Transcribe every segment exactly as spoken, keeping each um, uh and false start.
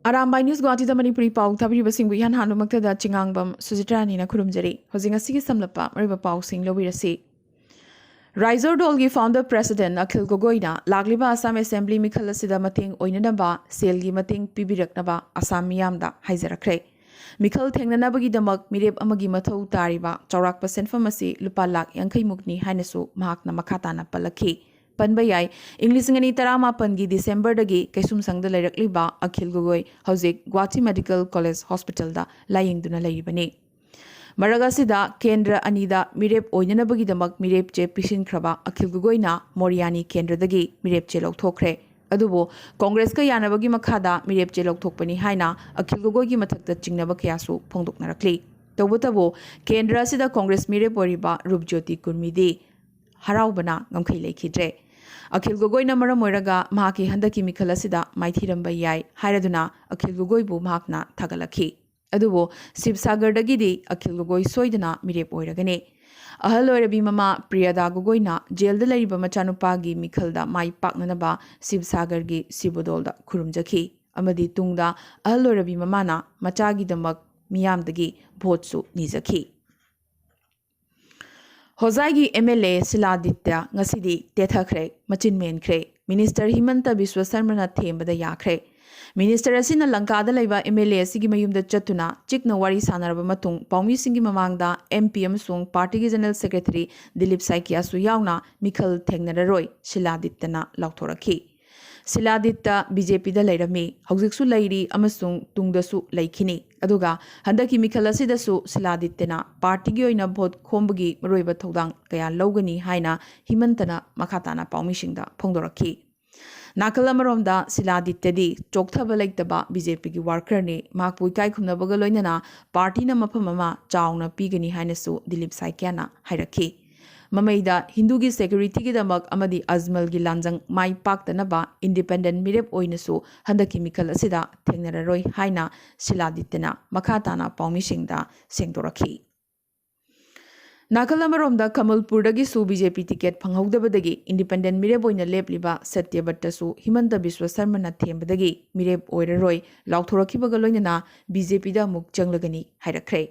Arambai news ꯒꯨꯋꯥꯍꯥꯇꯤꯗ Manipuri ꯄꯥꯎ ꯊꯥꯕꯤꯔꯤꯕꯁꯤꯡꯕꯨ ꯏꯍꯥꯟ ꯍꯥꯟꯕꯃꯛꯇꯗ ꯆꯤꯉꯥꯡꯕꯝ ꯁꯨꯖꯤꯇ꯭ꯔꯥꯅꯤꯅ ꯈꯨꯔꯨꯝꯖꯔꯤ꯫ ꯍꯧꯖꯤꯛ ꯉꯁꯤꯒꯤ ꯁꯝꯂꯞꯄ ꯃꯔꯨꯑꯣꯏꯕ ꯄꯥꯎꯁꯤꯡ ꯂꯧꯕꯤꯔꯁꯤ꯫ ꯔꯥꯏꯖꯣꯔ ꯗꯣꯜꯒꯤ ꯐꯥꯎꯟꯗꯔ ꯄ꯭ꯔꯦꯁꯤꯗꯦꯟ ꯑꯈꯤꯜ ꯒꯣꯒꯣꯏꯅ ꯂꯥꯛꯂꯤꯕ ꯑꯁꯥꯝ ꯑꯦꯁꯦꯝꯕ꯭ꯂꯤ ꯃꯤꯈꯜ ꯑꯁꯤꯗ ꯃꯇꯦꯡ ꯑꯣꯏꯅꯅꯕ ꯁꯦꯜꯒꯤ ꯃꯇꯦꯡ ꯄꯤꯕꯤꯔꯛꯅꯕ ꯑꯁꯥꯝ ꯃꯤꯌꯥꯝꯗ ꯍꯥꯏꯖꯔꯛꯈ꯭ꯔꯦ꯫ ꯃꯤꯈꯜ ꯊꯦꯡꯅꯅꯕꯒꯤꯗꯃꯛ ꯃꯤꯔꯦꯞ ꯑꯃꯒꯤ ꯃꯊꯧ ꯇꯥꯔꯤꯕ ꯆꯥꯎꯔꯥꯛꯄ ꯁꯦꯟꯐꯝ ꯑꯁꯤ ꯂꯨꯄꯥ ꯂꯥꯈ ꯌꯥꯡꯈꯩ ꯃꯨꯛꯅꯤ ꯍꯥꯏꯅꯁꯨ ꯃꯍꯥꯛꯅ ꯃꯈꯥ ꯇꯥꯅ ꯄꯜꯂꯛꯈꯤ꯫ ꯄꯟꯕ ꯌꯥꯏ, ꯏꯪ ꯂꯤꯁꯤꯡ ꯑꯅꯤ ꯇꯔꯥꯃꯥꯄꯟꯒꯤ ꯗꯤꯁꯦꯝꯕꯔꯗꯒꯤ ꯀꯩꯁꯨꯝꯁꯪꯗ ꯂꯩꯔꯛꯂꯤꯕ ꯑꯈꯤꯜ ꯒꯣꯒꯣꯏ ꯍꯧꯖꯤꯛ ꯒꯨꯋꯥꯍꯥꯇꯤ ꯃꯦꯗꯤꯀꯦꯜ ꯀꯣꯂꯦꯖ ꯍꯣꯁꯄꯤꯇꯥꯜꯗ ꯂꯥꯌꯦꯡꯗꯨꯅ ꯂꯩꯔꯤꯕꯅꯤ꯫ ꯃꯔꯛ ꯑꯁꯤꯗ ꯀꯦꯟꯗ꯭ꯔ ꯑꯅꯤꯗ ꯃꯤꯔꯦꯞ ꯑꯣꯏꯅꯅꯕꯒꯤꯗꯃꯛ ꯃꯤꯔꯦꯞ ꯆꯦ ꯄꯤꯁꯤꯟꯈ꯭ꯔꯕ ꯑꯈꯤꯜ ꯒꯣꯒꯣꯏꯅ ꯃꯣꯔꯤꯌꯥꯅꯤ ꯀꯦꯟꯗ꯭ꯔꯗꯒꯤ ꯃꯤꯔꯦꯞ ꯆꯦ ꯂꯧꯊꯣꯛꯈ꯭ꯔꯦ꯫ ꯑꯗꯨꯕꯨ ꯀꯣꯡꯒ꯭ꯔꯦꯁꯀ ꯌꯥꯅꯕꯒꯤ ꯃꯈꯥꯗ ꯃꯤꯔꯦꯞ ꯆꯦ ꯂꯧꯊꯣꯛꯄꯅꯤ ꯍꯥꯏꯅ ꯑꯈꯤꯜ ꯒꯣꯒꯣꯏꯒꯤ ꯃꯊꯛꯇ ꯆꯤꯡꯅꯕ ꯀꯌꯥꯁꯨ ꯐꯣꯡꯗꯣꯛꯅꯔꯛꯂꯤ꯫ ꯇꯧꯕꯇꯕꯨ ꯀꯦꯟꯗ꯭ꯔ ꯑꯁꯤꯗ ꯀꯣꯡꯒ꯭ꯔꯦꯁ ꯃꯤꯔꯦꯞ ꯑꯣꯏꯔꯤꯕ ꯔꯨꯞꯖ꯭ꯌꯣꯇꯤ ꯀꯨꯔꯃꯤꯗꯤ ꯍꯔꯥꯎꯕꯅ ꯉꯝꯈꯩ ꯂꯩꯈꯤꯗ꯭ꯔꯦ꯫ ꯑꯈꯤꯜ ꯒꯣꯒꯣꯏꯅ ꯃꯔꯝ ꯑꯣꯏꯔꯒ ꯃꯍꯥꯛꯀꯤ ꯍꯟꯗꯛꯀꯤ ꯃꯤꯈꯜ ꯑꯁꯤꯗ ꯃꯥꯏꯊꯤꯔꯝꯕ ꯌꯥꯏ ꯍꯥꯏꯔꯗꯨꯅ ꯑꯈꯤꯜ ꯒꯣꯒꯣꯏꯕꯨ ꯃꯍꯥꯛꯅ ꯊꯥꯒꯠꯂꯛꯈꯤ꯫ ꯑꯗꯨꯕꯨ ꯁꯤꯕꯁꯥꯒꯔꯗꯒꯤꯗꯤ ꯑꯈꯤꯜ ꯒꯣꯒꯣꯏ ꯁꯣꯏꯗꯅ ꯃꯤꯔꯦꯞ ꯑꯣꯏꯔꯒꯅꯤ꯫ ꯑꯍꯜ ꯑꯣꯏꯔꯕꯤ ꯃꯃꯥ ꯄ꯭ꯔꯤꯌꯥꯗꯥ ꯒꯣꯒꯣꯏꯅ ꯖꯦꯜꯗ ꯂꯩꯔꯤꯕ ꯃꯆꯥꯅꯨꯄꯥꯒꯤ ꯃꯤꯈꯜꯗ ꯃꯥꯏ ꯄꯥꯛꯅꯅꯕ ꯁꯤꯕꯁꯥꯒꯔꯒꯤ ꯁꯤꯕꯣꯗꯣꯜꯗ ꯈꯨꯔꯨꯝꯖꯈꯤ ꯑꯃꯗꯤ ꯇꯨꯡꯗ ꯑꯍꯜ ꯑꯣꯏꯔꯕꯤ ꯃꯃꯥꯅ ꯃꯆꯥꯒꯤꯗꯃꯛ ꯃꯤꯌꯥꯝꯗꯒꯤ ꯚꯣꯠꯁꯨ ꯅꯤꯖꯈꯤ꯫ ꯍꯣꯖꯥꯏꯒꯤ ꯑꯦꯝ ꯑꯦꯜ ꯑꯦ ꯁꯤꯂꯥꯗꯤꯇ꯭ꯌ ꯉꯁꯤꯗꯤ ꯇꯦꯊꯈ꯭ꯔꯦ, ꯃꯆꯤꯟ ꯃꯦꯟꯈ꯭ꯔꯦ꯫ ꯃꯤꯅꯤꯁꯇꯔ ꯍꯤꯃꯟꯇ ꯕꯤꯁ꯭ꯋ ꯁꯔꯃꯅ ꯊꯦꯝꯕꯗ ꯌꯥꯈ꯭ꯔꯦ꯫ ꯃꯤꯅꯤꯁꯇꯔ ꯑꯁꯤꯅ ꯂꯪꯀꯥꯗ ꯂꯩꯕ ꯑꯦꯝ ꯑꯦꯜ ꯑꯦ ꯑꯁꯤꯒꯤ ꯃꯌꯨꯝꯗ ꯆꯠꯇꯨꯅ ꯆꯤꯛꯅ ꯋꯥꯔꯤ ꯁꯥꯟꯅꯔꯕ ꯃꯇꯨꯡ ꯄꯥꯎꯃꯤꯁꯤꯡꯒꯤ ꯃꯃꯥꯡꯗ ꯑꯦꯝ ꯄꯤ ꯑꯃꯁꯨꯡ ꯄꯥꯔꯇꯤꯒꯤ ꯖꯦꯅꯔꯦꯜ ꯁꯦꯀ꯭ꯔꯦꯇꯔꯤ ꯗꯤꯂꯤꯞ ꯁꯥꯏꯀꯤꯌꯥꯁꯨ ꯌꯥꯎꯅ ꯃꯤꯈꯜ ꯊꯦꯡꯅꯔꯔꯣꯏ ꯁꯤꯂꯥꯗꯤꯠꯇꯅ ꯂꯥꯎꯊꯣꯔꯛꯈꯤ꯫ ꯁꯤꯂꯥꯗꯤꯠꯇ ꯕꯤ ꯖꯦ ꯄꯤꯗ ꯂꯩꯔꯝꯃꯤ, ꯍꯧꯖꯤꯛꯁꯨ ꯂꯩꯔꯤ ꯑꯃꯁꯨꯡ ꯇꯨꯡꯗꯁꯨ ꯂꯩꯈꯤꯅꯤ꯫ ꯑꯗꯨꯒ ꯍꯟꯗꯛꯀꯤ ꯃꯤꯈꯜ ꯑꯁꯤꯗꯁꯨ ꯁꯤꯂꯥꯗꯤꯠꯇꯅ ꯄꯥꯔꯇꯤꯒꯤ ꯑꯣꯏꯅ ꯚꯣꯠ ꯈꯣꯝꯕꯒꯤ ꯃꯔꯨꯑꯣꯏꯕ ꯊꯧꯗꯥꯡ ꯀꯌꯥ ꯂꯧꯒꯅꯤ ꯍꯥꯏꯅ ꯍꯤꯃꯟꯇꯅ ꯃꯈꯥ ꯇꯥꯅ ꯄꯥꯎꯃꯤꯁꯤꯡꯗ ꯐꯣꯡꯗꯣꯔꯛꯈꯤ꯫ ꯅꯥꯀꯜ ꯑꯃꯔꯣꯝꯗ ꯁꯤꯂꯥꯗꯤꯠꯇꯗꯤ ꯆꯣꯛꯊꯕ ꯂꯩꯇꯕ ꯕꯤ ꯖꯦ ꯄꯤꯒꯤ ꯋꯥꯔꯀꯔꯅꯤ, ꯃꯍꯥꯛꯄꯨ ꯏꯀꯥꯏ ꯈꯨꯝꯅꯕꯒ ꯂꯣꯏꯅꯅ ꯄꯥꯔꯇꯤꯅ ꯃꯐꯝ ꯑꯃ ꯆꯥꯎꯅ ꯄꯤꯒꯅꯤ ꯍꯥꯏꯅꯁꯨ ꯗꯤꯂꯤꯞ ꯁꯥꯏꯀꯤꯌꯥꯅ ꯍꯥꯏꯔꯛꯈꯤ꯫ ꯃꯃꯩꯗ ꯍꯤꯟꯗꯨꯒꯤ ꯁꯦꯀ꯭ꯌꯨꯔꯤꯇꯤꯒꯤꯗꯃꯛ ꯑꯃꯗꯤ ꯑꯖꯃꯜꯒꯤ ꯂꯥꯟꯖꯪ ꯃꯥꯏ ꯄꯥꯛꯇꯅꯕ ꯏꯟꯗꯤꯄꯦꯟꯗꯦꯟ ꯃꯤꯔꯦꯞ ꯑꯣꯏꯅꯁꯨ ꯍꯟꯗꯛꯀꯤ ꯃꯤꯈꯜ ꯑꯁꯤꯗ ꯊꯦꯡꯅꯔꯔꯣꯏ ꯍꯥꯏꯅ ꯁꯤꯂꯥꯗꯤꯠꯇꯅ ꯃꯈꯥ ꯇꯥꯅ ꯄꯥꯎꯃꯤꯁꯤꯡꯗ ꯁꯦꯡꯗꯣꯔꯛꯈꯤ꯫ ꯅꯥꯀꯜ ꯑꯃꯔꯣꯝꯗ ꯀꯃꯜꯄꯨꯔꯗꯒꯤꯁꯨ ꯕꯤ ꯖꯦ ꯄꯤ ꯇꯤꯀꯦꯠ ꯐꯪꯍꯧꯗꯕꯗꯒꯤ ꯏꯟꯗꯤꯄꯦꯟꯗꯦꯟ ꯃꯤꯔꯦꯞ ꯑꯣꯏꯅ ꯂꯦꯞꯂꯤꯕ ꯁꯇ꯭ꯌꯕ꯭ꯔꯇꯁꯨ ꯍꯤꯃꯟꯇ ꯕꯤꯁ꯭ꯋ ꯁꯔꯃꯅ ꯊꯦꯝꯕꯗꯒꯤ ꯃꯤꯔꯦꯞ ꯑꯣꯏꯔꯔꯣꯏ ꯂꯥꯎꯊꯣꯔꯛꯈꯤꯕꯒ ꯂꯣꯏꯅꯅ ꯕꯤ ꯖꯦ ꯄꯤꯗ ꯑꯃꯨꯛ ꯆꯪꯂꯒꯅꯤ ꯍꯥꯏꯔꯛꯈ꯭ꯔꯦ꯫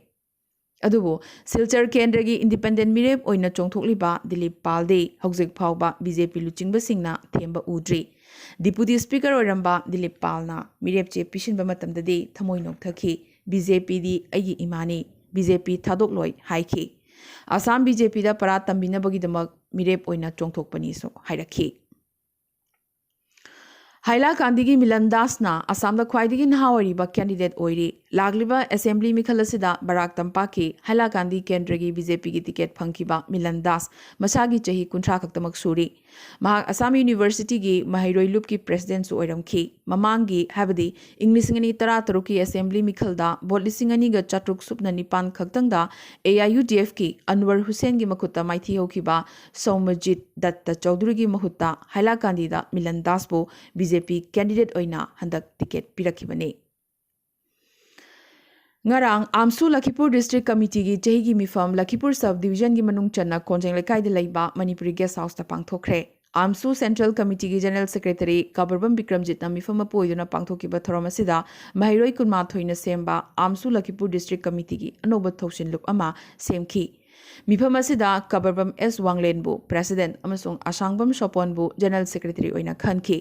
ꯑꯗꯨꯕꯨ ꯁꯤꯜꯆꯔ ꯀꯦꯟꯗ꯭ꯔꯒꯤ ꯏꯟꯗꯤꯄꯦꯟꯗꯦꯟ ꯃꯤꯔꯦꯞ ꯑꯣꯏꯅ ꯆꯣꯡꯊꯣꯛꯂꯤꯕ ꯗꯤꯂꯤꯞ ꯄꯥꯜꯗꯤ ꯍꯧꯖꯤꯛ ꯐꯥꯎꯕ ꯕꯤ ꯖꯦ ꯄꯤ ꯂꯨꯆꯤꯡꯕꯁꯤꯡꯅ ꯊꯦꯝꯕ ꯎꯗ꯭ꯔꯤ꯫ ꯗꯤꯄꯨꯇꯤ ꯁ꯭ꯄꯤꯀꯔ ꯑꯣꯏꯔꯝꯕ ꯗꯤꯂꯤꯞ ꯄꯥꯜꯅ ꯃꯤꯔꯦꯞ ꯆꯦ ꯄꯤꯁꯤꯟꯕ ꯃꯇꯝꯗꯗꯤ ꯊꯃꯣꯏ ꯅꯣꯛꯊꯈꯤ꯫ "ꯕꯤ ꯖꯦ ꯄꯤꯗꯤ ꯑꯩꯒꯤ ꯏꯃꯥꯅꯤ, ꯕꯤ ꯖꯦ ꯄꯤ ꯊꯥꯗꯣꯛꯂꯣꯏ" ꯍꯥꯏꯈꯤ꯫ ꯑꯁꯥꯝ ꯕꯤ ꯖꯦ ꯄꯤꯗ ꯄꯔꯥ ꯇꯝꯕꯤꯅꯕꯒꯤꯗꯃꯛ ꯃꯤꯔꯦꯞ ꯑꯣꯏꯅ ꯆꯣꯡꯊꯣꯛꯄꯅꯤꯁꯨ ꯍꯥꯏꯔꯛꯈꯤ꯫ ꯍꯥꯏꯂꯥꯀꯥꯟꯗꯤꯒꯤ ꯃꯤꯂꯟ ꯗꯥꯁꯅ ꯑꯁꯥꯝꯗ ꯈ꯭ꯋꯥꯏꯗꯒꯤ ꯅꯍꯥ ꯑꯣꯏꯔꯤꯕ ꯀꯦꯟꯗꯤꯗꯦꯠ ꯑꯣꯏꯔꯤ꯫ ꯂꯥꯛꯂꯤꯕ ꯑꯦꯁꯦꯝꯕ꯭ꯂꯤ ꯃꯤꯈꯜ ꯑꯁꯤꯗ ꯕꯔꯥꯛ ꯇꯝꯄꯥꯛꯀꯤ ꯍꯥꯏꯂꯥꯀꯥꯟꯗꯤ ꯀꯦꯟꯗ꯭ꯔꯒꯤ ꯕꯤ ꯖꯦ ꯄꯤꯒꯤ ꯇꯤꯀꯦꯠ ꯐꯪꯈꯤꯕ ꯃꯤꯂꯟ ꯗꯥꯁ ꯃꯁꯥꯒꯤ ꯆꯍꯤ ꯀꯨꯟꯊ꯭ꯔꯥ ꯈꯛꯇꯃꯛ ꯁꯨꯔꯤ꯫ ꯃꯍꯥꯛ ꯑꯁꯥꯝ ꯌꯨꯅꯤꯚꯔꯁꯤꯇꯤꯒꯤ ꯃꯍꯩꯔꯣꯏ ꯂꯨꯞꯀꯤ ꯄ꯭ꯔꯦꯁꯤꯗꯦꯟꯠꯁꯨ ꯑꯣꯏꯔꯝꯈꯤ꯫ ꯃꯃꯥꯡꯒꯤ, ꯍꯥꯏꯕꯗꯤ ꯏꯪ ꯂꯤꯁꯤꯡ ꯑꯅꯤ ꯇꯔꯥꯇꯔꯨꯛꯀꯤ ꯑꯦꯁꯦꯝꯕ꯭ꯂꯤ ꯃꯤꯈꯜꯗ ꯚꯣꯠ ꯂꯤꯁꯤꯡ ꯑꯅꯤꯒ ꯆꯥꯇ꯭ꯔꯨꯛ ꯁꯨꯞꯅ ꯅꯤꯄꯥꯟ ꯈꯛꯇꯪꯗ ꯑꯦ ꯑꯥꯏ ꯌꯨ ꯗꯤ ꯑꯦꯐꯀꯤ ꯑꯟꯋꯔ ꯍꯨꯁꯦꯟꯒꯤ ꯃꯈꯨꯠꯇ ꯃꯥꯏꯊꯤ ꯍꯧꯈꯤꯕ ꯁꯧꯃꯖꯤꯠ ꯗꯠꯇ ꯆꯧꯙꯨꯔꯤꯒꯤ ꯃꯍꯨꯠꯇ ꯍꯥꯏꯂꯥꯀꯥꯟꯗꯤꯗ ꯃꯤꯂꯟ ꯗꯥꯁꯄꯨ ꯕꯤ ꯖꯦ ꯄꯤ ꯀꯦꯟꯗꯤꯗꯦꯠ ꯑꯣꯏꯅ ꯍꯟꯗꯛ ꯇꯤꯀꯦꯠ ꯄꯤꯔꯛꯈꯤꯕꯅꯤ꯫ ꯉꯔꯥꯡ ꯑꯥꯝꯁꯨ ꯂꯈꯤꯄꯨꯔ ꯗꯤꯁꯇ꯭ꯔꯤꯛ ꯀꯃꯤꯇꯤꯒꯤ ꯆꯍꯤꯒꯤ ꯃꯤꯐꯝ ꯂꯈꯤꯄꯨꯔ ꯁꯕ ꯗꯤꯕꯤꯖꯟꯒꯤ ꯃꯅꯨꯡ ꯆꯟꯅ ꯀꯣꯟꯖꯦꯡ ꯂꯩꯀꯥꯏꯗ ꯂꯩꯕ ꯃꯅꯤꯄꯨꯔꯤ ꯒꯦꯁ ꯍꯥꯎꯁꯇ ꯄꯥꯡꯊꯣꯛꯈ꯭ꯔꯦ꯫ ꯑꯥꯝꯁꯨ ꯁꯦꯟꯇ꯭ꯔꯦꯜ ꯀꯃꯤꯇꯤꯒꯤ ꯖꯦꯅꯔꯦꯜ ꯁꯦꯀ꯭ꯔꯦꯇꯔꯤ ꯀꯕꯔꯕꯝ ꯕꯤꯀ꯭ꯔꯝꯖꯤꯠꯅ ꯃꯤꯐꯝ ꯃꯄꯨ ꯑꯣꯏꯗꯨꯅ ꯄꯥꯡꯊꯣꯛꯈꯤꯕ ꯊꯧꯔꯝ ꯑꯁꯤꯗ ꯃꯍꯩꯔꯣꯏ ꯀꯨꯟꯃꯥꯊꯣꯏꯅ ꯁꯦꯝꯕ ꯑꯥꯝꯁꯨ ꯂꯈꯤꯄꯨꯔ ꯗꯤꯁꯇ꯭ꯔꯤꯛ ꯀꯃꯤꯇꯤꯒꯤ ꯑꯅꯧꯕ ꯊꯧꯁꯤꯜꯂꯨꯞ ꯑꯃ ꯁꯦꯝꯈꯤ꯫ ꯃꯤꯐꯝ ꯑꯁꯤꯗ ꯀꯕꯔꯕꯝ ꯑꯦꯁ ꯋꯥꯡꯂꯦꯟꯕꯨ ꯄ꯭ꯔꯦꯁꯤꯗꯦꯟꯠ ꯑꯃꯁꯨꯡ ꯑꯁꯥꯡꯕꯝ ꯁꯣꯄꯣꯟꯕꯨ ꯖꯦꯅꯔꯦꯜ ꯁꯦꯀ꯭ꯔꯦꯇꯔꯤ ꯑꯣꯏꯅ ꯈꯟꯈꯤ꯫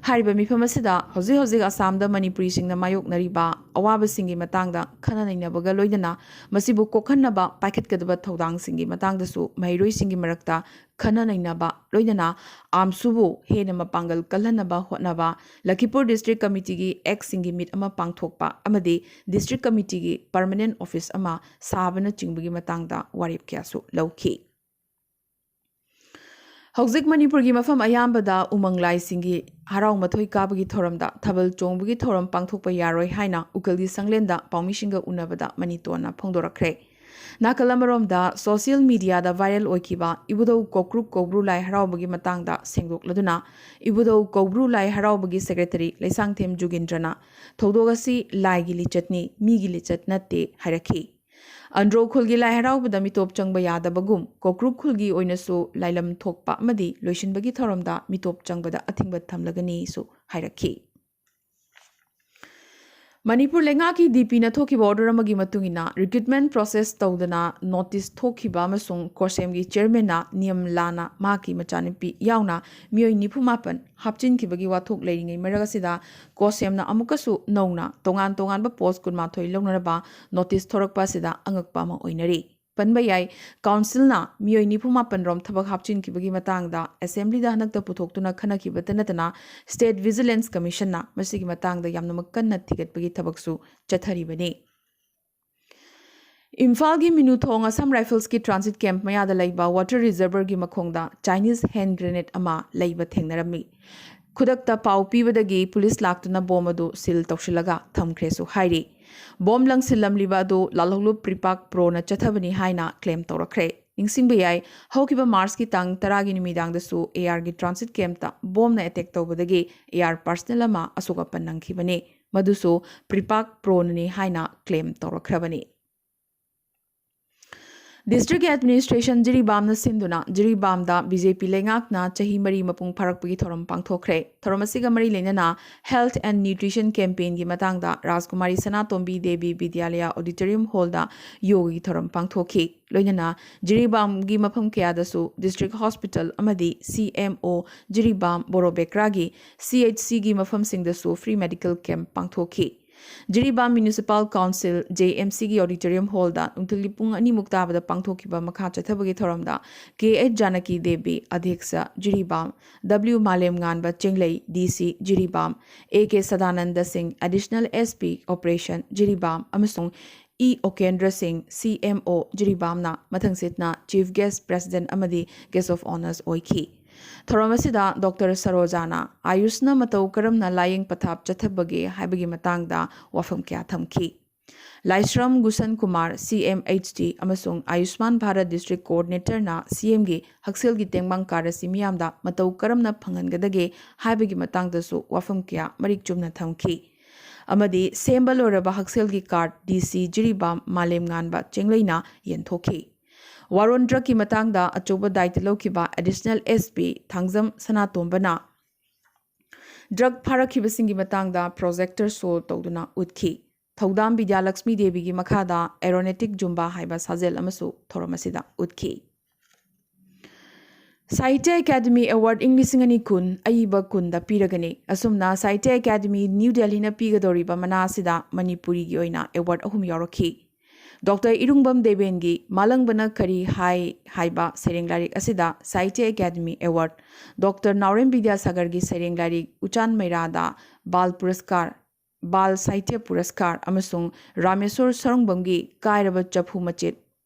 ꯍꯥꯏꯔꯤꯕ ꯃꯤꯐꯝ ꯑꯁꯤꯗ ꯍꯧꯖꯤꯛ ꯍꯧꯖꯤꯛ ꯑꯁꯥꯝꯗ ꯃꯅꯤꯄꯨꯔꯤꯁꯤꯡꯅ ꯃꯥꯌꯣꯛꯅꯔꯤꯕ ꯑꯋꯥꯕꯁꯤꯡꯒꯤ ꯃꯇꯥꯡꯗ ꯈꯟꯅ ꯅꯩꯅꯕꯒ ꯂꯣꯏꯅꯅ ꯃꯁꯤꯕꯨ ꯀꯣꯛꯍꯟꯅꯕ ꯄꯥꯏꯈꯠꯀꯗꯕ ꯊꯧꯗꯥꯡꯁꯤꯡꯒꯤ ꯃꯇꯥꯡꯗꯁꯨ ꯃꯍꯩꯔꯣꯏꯁꯤꯡꯒꯤ ꯃꯔꯛꯇ ꯈꯟꯅ ꯅꯩꯅꯕ, ꯂꯣꯏꯅꯅ ꯑꯥꯝꯁꯨꯕꯨ ꯍꯦꯟꯅ ꯃꯄꯥꯡꯒꯜ ꯀꯜꯍꯟꯅꯕ ꯍꯣꯠꯅꯕ, ꯂꯈꯤꯄꯨꯔ ꯗꯤꯁꯇ꯭ꯔꯤꯛ ꯀꯃꯤꯇꯤꯒꯤ ꯑꯦꯛꯁꯤꯡꯒꯤ ꯃꯤꯠ ꯑꯃ ꯄꯥꯡꯊꯣꯛꯄ ꯑꯃꯗꯤ ꯗꯤꯁꯇ꯭ꯔꯤꯛ ꯀꯃꯤꯇꯤꯒꯤ ꯄꯔꯃꯅꯦꯟꯠ ꯑꯣꯐꯤꯁ ꯑꯃ ꯁꯥꯕꯅꯆꯤꯡꯕꯒꯤ ꯃꯇꯥꯡꯗ ꯋꯥꯔꯦꯞ ꯀꯌꯥꯁꯨ ꯂꯧꯈꯤ꯫ ꯍꯧꯖꯤꯛ ꯃꯅꯤꯄꯨꯔꯒꯤ ꯃꯐꯝ ꯑꯌꯥꯝꯕꯗ ꯎꯃꯪ ꯂꯥꯏꯁꯤꯡꯒꯤ ꯍꯔꯥꯎ ꯃꯊꯣꯏ ꯀꯥꯕꯒꯤ ꯊꯧꯔꯝꯗ ꯊꯥꯕꯜ ꯆꯣꯡꯕꯒꯤ ꯊꯧꯔꯝ ꯄꯥꯡꯊꯣꯛꯄ ꯌꯥꯔꯣꯏ ꯍꯥꯏꯅ ꯎꯀꯤꯜꯒꯤ ꯁꯪꯂꯦꯟꯗ ꯄꯥꯎꯃꯤꯁꯤꯡꯒ ꯎꯅꯕꯗ ꯃꯅꯤꯇꯣꯟꯅ ꯐꯣꯡꯗꯣꯔꯛꯈ꯭ꯔꯦ꯫ ꯅꯥꯀꯜ ꯑꯃꯔꯣꯝꯗ, ꯁꯣꯁꯤꯌꯦꯜ ꯃꯤꯗꯤꯌꯥꯗ ꯚꯥꯏꯔꯦꯜ ꯑꯣꯏꯈꯤꯕ ꯏꯕꯨꯙꯧ ꯀꯣꯀ꯭ꯔꯨꯛ ꯀꯧꯕ꯭ꯔꯨ ꯂꯥꯏ ꯍꯔꯥꯎꯕꯒꯤ ꯃꯇꯥꯡꯗ ꯁꯦꯡꯗꯣꯛꯂꯗꯨꯅ, ꯏꯕꯨꯙꯧ ꯀꯧꯕ꯭ꯔꯨ ꯂꯥꯏ ꯍꯔꯥꯎꯕꯒꯤ ꯁꯦꯀ꯭ꯔꯦꯇꯔꯤ ꯂꯩꯁꯥꯡꯊꯦꯝ ꯖꯨꯒꯤꯟꯗ꯭ꯔꯅ ꯊꯧꯗꯣꯛ ꯑꯁꯤ ꯂꯥꯏꯒꯤ ꯂꯤꯆꯠꯅꯤ, ꯃꯤꯒꯤ ꯂꯤꯆꯠ ꯅꯠꯇꯦ ꯍꯥꯏꯔꯛꯈꯤ꯫ ꯑꯟꯗ꯭ꯔꯣ ꯈꯨꯜꯒꯤ ꯂꯥꯏ ꯍꯔꯥꯎꯕꯗ ꯃꯤꯇꯣꯞ ꯆꯪꯕ ꯌꯥꯗꯕꯒꯨꯝ ꯀꯣꯀ꯭ꯔꯨꯛ ꯈꯨꯜꯒꯤ ꯑꯣꯏꯅꯁꯨ ꯂꯥꯏꯂꯝ ꯊꯣꯛꯄ ꯑꯃꯗꯤ ꯂꯣꯏꯁꯤꯟꯕꯒꯤ ꯊꯧꯔꯝꯗ ꯃꯤꯇꯣꯞ ꯆꯪꯕꯗ ꯑꯊꯤꯡꯕ ꯊꯝꯂꯒꯅꯤꯁꯨ ꯍꯥꯏꯔꯛꯈꯤ꯫ ꯃꯅꯤꯄꯨꯔ ꯂꯩꯉꯥꯛꯀꯤ ꯗꯤ ꯄꯤꯅ ꯊꯣꯛꯈꯤꯕ ꯑꯣꯔꯗꯔ ꯑꯃꯒꯤ ꯃꯇꯨꯡ ꯏꯟꯅ ꯔꯤꯀ꯭ꯔꯨꯠꯃꯦꯟ ꯄ꯭ꯔꯣꯁꯦꯁ ꯇꯧꯗꯅ ꯅꯣꯇꯤꯁ ꯊꯣꯛꯈꯤꯕ ꯑꯃꯁꯨꯡ ꯀꯣꯔꯁꯦꯝꯒꯤ ꯆꯤꯌꯔꯃꯦꯟꯅ ꯅꯤꯌꯝ ꯂꯥꯟꯅ ꯃꯍꯥꯛꯀꯤ ꯃꯆꯥꯅꯨꯄꯤ ꯌꯥꯎꯅ ꯃꯤꯑꯣꯏ ꯅꯤꯐꯨ ꯃꯥꯄꯟ ꯍꯥꯞꯆꯤꯟꯈꯤꯕꯒꯤ ꯋꯥꯊꯣꯛ ꯂꯩꯔꯤꯉꯩ ꯃꯔꯛ ꯑꯁꯤꯗ ꯀꯣꯔꯁꯦꯝꯅ ꯑꯃꯨꯛꯀꯁꯨ ꯅꯧꯅ ꯇꯣꯉꯥꯟ ꯇꯣꯉꯥꯟꯕ ꯄꯣꯁ ꯀꯨꯟꯃꯥꯊꯣꯏ ꯂꯧꯅꯅꯕ ꯅꯣꯇꯤꯁ ꯊꯣꯔꯛꯄ ꯑꯁꯤꯗ ꯑꯉꯛꯄ ꯑꯃ ꯑꯣꯏꯅꯔꯤ꯫ ꯄꯟꯕ ꯌꯥꯏ, ꯀꯥꯎꯟꯁꯤꯜꯅ ꯃꯤꯑꯣꯏ ꯅꯤꯐꯨ ꯃꯥꯄꯟ ꯔꯣꯝ ꯊꯕꯛ ꯍꯥꯞꯆꯤꯟꯈꯤꯕꯒꯤ ꯃꯇꯥꯡꯗ ꯑꯦꯁꯦꯝꯕ꯭ꯂꯤꯗ ꯍꯟꯗꯛꯇ ꯄꯨꯊꯣꯛꯇꯨꯅ ꯈꯟꯅꯈꯤꯕꯇ ꯅꯠꯇꯅ ꯁ꯭ꯇꯦꯠ ꯚꯤꯖꯤꯂꯦꯟꯁ ꯀꯃꯤꯁꯟꯅ ꯃꯁꯤꯒꯤ ꯃꯇꯥꯡꯗ ꯌꯥꯝꯅꯃꯛ ꯀꯟꯅ ꯊꯤꯒꯠꯄꯒꯤ ꯊꯕꯛꯁꯨ ꯆꯠꯊꯔꯤꯕꯅꯤ꯫ ꯏꯝꯐꯥꯜꯒꯤ ꯃꯤꯅꯨꯊꯣꯡ ꯑꯁꯥꯝ ꯔꯥꯏꯐꯜꯁꯀꯤ ꯇ꯭ꯔꯥꯟꯁꯤꯠ ꯀꯦꯝꯞ ꯃꯌꯥꯗ ꯂꯩꯕ ꯋꯥꯇꯔ ꯔꯤꯖꯔꯚꯔꯒꯤ ꯃꯈꯣꯡꯗ ꯆꯥꯏꯅꯤꯁ ꯍꯦꯟ ꯒ꯭ꯔꯦꯅꯦꯗ ꯑꯃ ꯂꯩꯕ ꯊꯦꯡꯅꯔꯝꯃꯤ꯫ ꯈꯨꯗꯛꯇ ꯄꯥꯎ ꯄꯤꯕꯗꯒꯤ ꯄꯨꯂꯤꯁ ꯂꯥꯛꯇꯨꯅ ꯕꯣꯝ ꯑꯗꯨ ꯁꯤꯜ ꯇꯧꯁꯤꯜꯂꯒ ꯊꯝꯈ꯭ꯔꯦꯁꯨ ꯍꯥꯏꯔꯤ꯫ ꯕꯣꯝ ꯂꯪꯁꯤꯜꯂꯝꯂꯤꯕ ꯑꯗꯨ ꯂꯥꯜꯍꯧꯂꯨꯞ ꯄ꯭ꯔꯤꯄꯥꯛ ꯄ꯭ꯔꯣꯅ ꯆꯠꯊꯕꯅꯤ ꯍꯥꯏꯅ ꯀ꯭ꯂꯦꯝ ꯇꯧꯔꯛꯈ꯭ꯔꯦ꯫ ꯅꯤꯡꯁꯤꯡꯕ ꯌꯥꯏ, ꯍꯧꯈꯤꯕ ꯃꯥꯔꯆꯀꯤ ꯇꯥꯡ ꯇꯔꯥꯒꯤ ꯅꯨꯃꯤꯗꯥꯡꯗꯁꯨ ꯑꯦꯌꯥꯔꯒꯤ ꯇ꯭ꯔꯥꯟꯁꯤꯠ ꯀꯦꯝꯞꯇ ꯕꯣꯝꯅ ꯑꯦꯇꯦꯛ ꯇꯧꯕꯗꯒꯤ ꯑꯦꯌꯥꯔ ꯄꯥꯔꯁꯅꯦꯜ ꯑꯃ ꯑꯁꯣꯛ ꯑꯄꯟ ꯅꯪꯈꯤꯕꯅꯤ꯫ ꯃꯗꯨꯁꯨ ꯄ꯭ꯔꯤꯄꯥꯛ ꯄ꯭ꯔꯣꯅꯅꯤ ꯍꯥꯏꯅ ꯀ꯭ꯂꯦꯝ ꯇꯧꯔꯛꯈ꯭ꯔꯕꯅꯤ꯫ ꯗꯤꯁꯇ꯭ꯔꯤꯛꯀꯤ ꯑꯦꯗꯃꯤꯅꯤꯁꯇ꯭ꯔꯦꯁꯟ ꯖꯤꯔꯤꯕꯥꯝꯅ ꯁꯤꯟꯗꯨꯅ ꯖꯤꯔꯤꯕꯥꯝꯗ ꯕꯤ ꯖꯦ ꯄꯤ ꯂꯩꯉꯥꯛꯅ ꯆꯍꯤ ꯃꯔꯤ ꯃꯄꯨꯡ ꯐꯥꯔꯛꯄꯒꯤ ꯊꯧꯔꯝ ꯄꯥꯡꯊꯣꯛꯈ꯭ꯔꯦ꯫ ꯊꯧꯔꯝ ꯑꯁꯤꯒ ꯃꯔꯤ ꯂꯩꯅꯅ ꯍꯦꯜꯊ ꯑꯦꯟ ꯅ꯭ꯌꯨꯇ꯭ꯔꯤꯁꯟ ꯀꯦꯝꯄꯦꯟꯒꯤ ꯃꯇꯥꯡꯗ ꯔꯥꯖꯀꯨꯃꯥꯔꯤ ꯁꯅꯥꯇꯣꯝꯕꯤ ꯗꯦꯕꯤ ꯕꯤꯗ꯭ꯌꯥꯂꯌꯥ ꯑꯣꯗꯤꯇꯣꯔꯤꯌꯝ ꯍꯣꯜꯗ ꯌꯣꯒꯒꯤ ꯊꯧꯔꯝ ꯄꯥꯡꯊꯣꯛꯈꯤ꯫ ꯂꯣꯏꯅꯅ ꯖꯤꯔꯤꯕꯥꯝꯒꯤ ꯃꯐꯝ ꯀꯌꯥꯗꯁꯨ ꯗꯤꯁꯇ꯭ꯔꯤꯛ ꯍꯣꯁꯄꯤꯇꯥꯜ ꯑꯃꯗꯤ ꯁꯤ ꯑꯦꯝ ꯑꯣ ꯖꯤꯔꯤꯕꯥꯝ ꯕꯣꯔꯣꯕꯦꯀ꯭ꯔꯥꯒꯤ ꯁꯤ ꯑꯩꯆ ꯁꯤꯒꯤ ꯃꯐꯝꯁꯤꯡꯗꯁꯨ ꯐ꯭ꯔꯤ ꯃꯦꯗꯤꯀꯦꯜ ꯀꯦꯝꯞ ꯄꯥꯡꯊꯣꯛꯈꯤ꯫ Jiribam municipal council, J M ꯁꯤꯒꯤ ꯑꯣꯗꯤꯇꯣꯔꯤꯌꯝ ꯍꯣꯜꯗ ꯅꯨꯡꯊꯤꯜꯒꯤ ꯄꯨꯡ ꯑꯅꯤꯃꯨꯛ ꯇꯥꯕꯗ ꯄꯥꯡꯊꯣꯛꯈꯤꯕ ꯃꯈꯥ ꯆꯠꯊꯕꯒꯤ ꯊꯧꯔꯝꯗ ꯀꯦ ꯑꯩꯆ ꯖꯥꯅꯀꯤ ꯗꯦꯕꯤ, ꯑꯙ꯭ꯌꯛꯁ, ꯖꯤꯔꯤꯕꯥꯝ, ꯗꯕ꯭ꯂꯤꯎ ꯃꯥꯂꯦꯝꯉꯥꯟꯕ ꯆꯤꯡꯂꯩ, ꯗꯤ ꯁꯤ, ꯖꯤꯔꯤꯕꯥꯝ, ꯑꯦ ꯀꯦ ꯁꯗꯥꯅꯟꯗ ꯁꯤꯡ, ꯑꯦꯗꯤꯁꯅꯦꯜ ꯑꯦꯁ ꯄꯤ ꯑꯣꯄꯔꯦꯁꯟ, ꯖꯤꯔꯤꯕꯥꯝ, ꯑꯃꯁꯨꯡ ꯏ ꯑꯣꯀꯦꯟꯗ꯭ꯔ ꯁꯤꯡ, ꯁꯤ M O, ꯖꯤꯔꯤꯕꯥꯝꯅ ꯃꯊꯪꯁꯤꯠꯅ chief gas, president ꯑꯃꯗꯤ ꯒꯦꯁ ꯑꯣꯐ ꯑꯣꯅꯔꯁ ꯑꯣꯏꯈꯤ꯫ ꯊꯧꯔꯝ ꯑꯁꯤꯗ ꯗꯣꯛꯇꯔ ꯁꯔꯣꯖꯥꯅ ꯑꯥꯌꯨꯁꯅ ꯃꯇꯧ ꯀꯔꯝꯅ ꯂꯥꯌꯦꯡ ꯄꯊꯥꯞ ꯆꯠꯊꯕꯒꯦ ꯍꯥꯏꯕꯒꯤ ꯃꯇꯥꯡꯗ ꯋꯥꯐꯝ ꯀꯌꯥ ꯊꯝꯈꯤ꯫ ꯂꯥꯏꯁ꯭ꯔꯝ ꯒꯨꯁꯟ ꯀꯨꯃꯥꯔ, ꯁꯤ ꯑꯦꯝ ꯑꯩꯆ ꯗꯤ, ꯑꯃꯁꯨꯡ ꯑꯥꯌꯨꯁꯃꯥꯟ ꯚꯥꯔꯠ ꯗꯤꯁꯇ꯭ꯔꯤꯛ ꯀꯣꯑꯣꯔꯗꯤꯅꯦꯇꯔꯅ ꯁꯤ ꯑꯦꯝꯒꯤ ꯍꯛꯁꯦꯜꯒꯤ ꯇꯦꯡꯕꯥꯡ ꯀꯥꯔꯠ ꯑꯁꯤ ꯃꯤꯌꯥꯝꯗ ꯃꯇꯧ ꯀꯔꯝꯅ ꯐꯪꯍꯟꯒꯗꯒꯦ ꯍꯥꯏꯕꯒꯤ ꯃꯇꯥꯡꯗꯁꯨ ꯋꯥꯐꯝ ꯀꯌꯥ ꯃꯔꯤꯛ ꯆꯨꯝꯅ ꯊꯝꯈꯤ꯫ ꯑꯃꯗꯤ ꯁꯦꯝꯕ ꯂꯣꯏꯔꯕ ꯍꯛꯁꯦꯜꯒꯤ ꯀꯥꯔꯗ ꯗꯤ ꯁꯤ ꯖꯤꯔꯤꯕꯥꯝ ꯃꯥꯂꯦꯝꯉꯥꯟꯕ ꯆꯦꯡꯂꯩꯅ ꯌꯦꯟꯊꯣꯛꯈꯤ꯫ ꯋꯥꯔꯣꯟ ꯗ꯭ꯔꯒꯀꯤ ꯃꯇꯥꯡꯗ ꯑꯆꯧꯕ ꯗꯥꯏꯇ ꯂꯧꯈꯤꯕ ꯑꯦꯗꯤꯁꯅꯦꯜ ꯑꯦꯁ ꯄꯤ ꯊꯥꯡꯖꯝ ꯁꯅꯥꯇꯣꯝꯕꯅ ꯗ꯭ꯔꯒ ꯐꯥꯔꯛꯈꯤꯕꯁꯤꯡꯒꯤ ꯃꯇꯥꯡꯗ ꯄ꯭ꯔꯣꯖꯦꯛꯇꯔ ꯁꯣ ꯇꯧꯗꯨꯅ ꯎꯠꯈꯤ꯫ ꯊꯧꯗꯥꯝ ꯕꯤꯗ꯭ꯌꯥꯂꯛꯁꯃꯤ ꯗꯦꯕꯤꯒꯤ ꯃꯈꯥꯗ ꯑꯦꯔꯣꯅꯦꯇꯤꯛ ꯖꯨꯝꯕꯥ ꯍꯥꯏꯕ ꯁꯥꯖꯦꯜ ꯑꯃꯁꯨ ꯊꯧꯔꯝ ꯑꯁꯤꯗ ꯎꯠꯈꯤ꯫ ꯁꯥꯍꯤꯇ꯭ꯌ ꯑꯦꯀꯥꯗꯃꯤ ꯑꯦꯋꯥꯔꯗ ꯏꯪ ꯂꯤꯁꯤꯡ ꯑꯅꯤ ꯀꯨꯟ ꯑꯏꯕ ꯀꯨꯟꯗ ꯄꯤꯔꯒꯅꯤ꯫ ꯑꯁꯨꯝꯅ ꯁꯥꯍꯤꯇ꯭ꯌ ꯑꯦꯀꯥꯗꯃꯤ ꯅ꯭ꯌꯨ ꯗꯦꯜꯍꯤꯅ ꯄꯤꯒꯗꯧꯔꯤꯕ ꯃꯅꯥ ꯑꯁꯤꯗ ꯃꯅꯤꯄꯨꯔꯤꯒꯤ ꯑꯣꯏꯅ ꯑꯦꯋꯥꯔꯗ ꯑꯍꯨꯝ ꯌꯥꯎꯔꯛꯈꯤ꯫ ꯗꯣꯛꯇꯔ ꯏꯔꯨꯡꯕꯝ ꯗꯦꯕꯦꯟꯒꯤ ꯃꯥꯂꯪꯕꯅ ꯀꯔꯤ ꯍꯥꯏ ꯍꯥꯏꯕ ꯁꯩꯔꯦꯡ ꯂꯥꯏꯔꯤꯛ ꯑꯁꯤꯗ ꯁꯥꯍꯤꯇ꯭ꯌ ꯑꯦꯀꯥꯗꯃꯤ ꯑꯦꯋꯥꯔꯗ, ꯗꯣꯛꯇꯔ ꯅꯥꯎꯔꯦꯝ ꯕꯤꯗ꯭ꯌꯥꯁꯥꯒꯔꯒꯤ ꯁꯩꯔꯦꯡ ꯂꯥꯏꯔꯤꯛ ꯎꯆꯥꯟ ꯃꯩꯔꯥꯗ ꯕꯥꯜ ꯄꯨꯔꯁꯀꯥꯔ, ꯕꯥꯜ ꯁꯥꯍꯤꯇ꯭ꯌ ꯄꯨꯔꯁꯀꯥꯔ ꯑꯃꯁꯨꯡ ꯔꯥꯃꯦꯁꯣꯔ ꯁꯔꯨꯡꯕꯝꯒꯤ ꯀꯥꯏꯔꯕ ꯆꯐꯨ ꯃꯆꯦꯠ